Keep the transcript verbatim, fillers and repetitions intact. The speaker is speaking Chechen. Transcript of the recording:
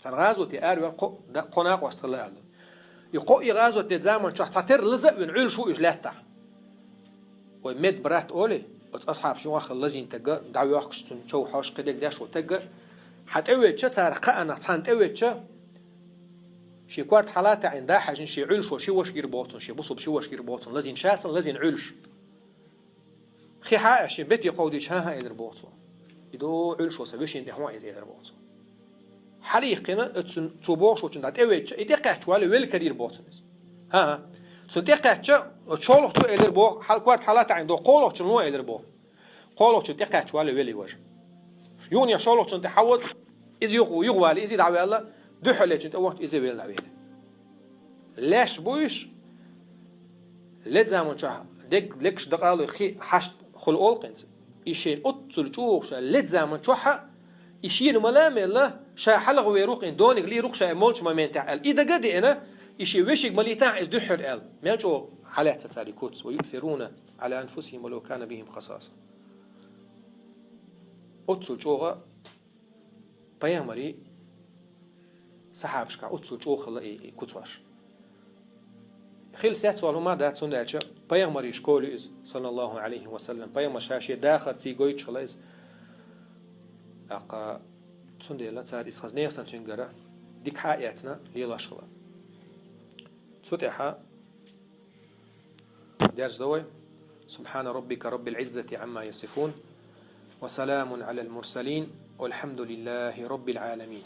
Цхьан гӀазоте араваьлла кхо, да, кхо накъост хилла аьлла. И кхо и гӀазот деча заман чухь цхьатера лаза а вина, Ӏуьллуш ву уж лаьттахь. Вай медбрат олий, оцу асхьабаш юкъахь хилла лазийна таг, дӀайохкуш цунна чов хьош кхидерг деш волу таг, хьан тӀевеача, царах кхаанах цхьанна тӀевеача, шен корта хьалатаӀийна дӀахьаьжна, шен Ӏуьллуш волу ши ваша гира боху цунна, шен бусалба ши ваша гира боху цунна, лазийна ша санна, лазийна Ӏуьллуш. Хи хьа аьлча, шен бете кховдийча, хӀан-хӀа элира боху цо. И до Ӏуьллуш волу сан вешин тӀе хьо ван иза элира боху цо. Хьалаиккхина, оцу цо бохуш волчунна дӀа тӀевеача, и тӀекхаьчча валле велла карийра боху цунна иза. ХӀан-хӀа. Цунна тӀекхаьчча, оцу шолгӀачо элира боху, хьала корта хьалатаӀийна до кхоалгӀачунна ло элира боху. КхоалгӀачунна тӀекхаьчча валле велла и важа. Юха шолгӀачунна тӀе хьавоьду, иза юха, юха валле, иза дӀаваьлла, дуьххьарлечунна тӀе вахча иза велла дӀавелла. Леш бу уьш, ледза заман чохь дег-, легаш дакъалой хи хьашт хуьлу олу кхинца. И шен оццул чӀогӀа ша ледза заман чохь а, и шена ма ла мелла, ша хьалхавер ву-кх, и дониг лийр ву-кх ша и молчу моментехь аьлла. И дага а деана, и шен вешиг ма лийтахь иза дуьххьара аьлла. Мел чӀогӀа хьалаьцна цара и куц: «Ва юъсируна Ӏала анфусихим ва лав кана бихим хасаса». Оццул чӀогӀа Пайхамаран сахьабашкахь оццул чӀогӀа хилла и, и куцаш. Хила сецвала хӀума дац, хӀунда аьлча Пайхамаран школа ю иза, саллаллаху Ӏалайхи ва саллам. Пайхамара ша шен дахар сий гойтуш хилла иза. ТӀаккха цундела цара иза хаза нехан санна цуьнгара дика хьа а эцна лелош хилла. Цу тӀехь дерзадо вай. سبحان ربك رب العزة عما يصفون وسلام على المرسلين والحمد لله رب العالمين.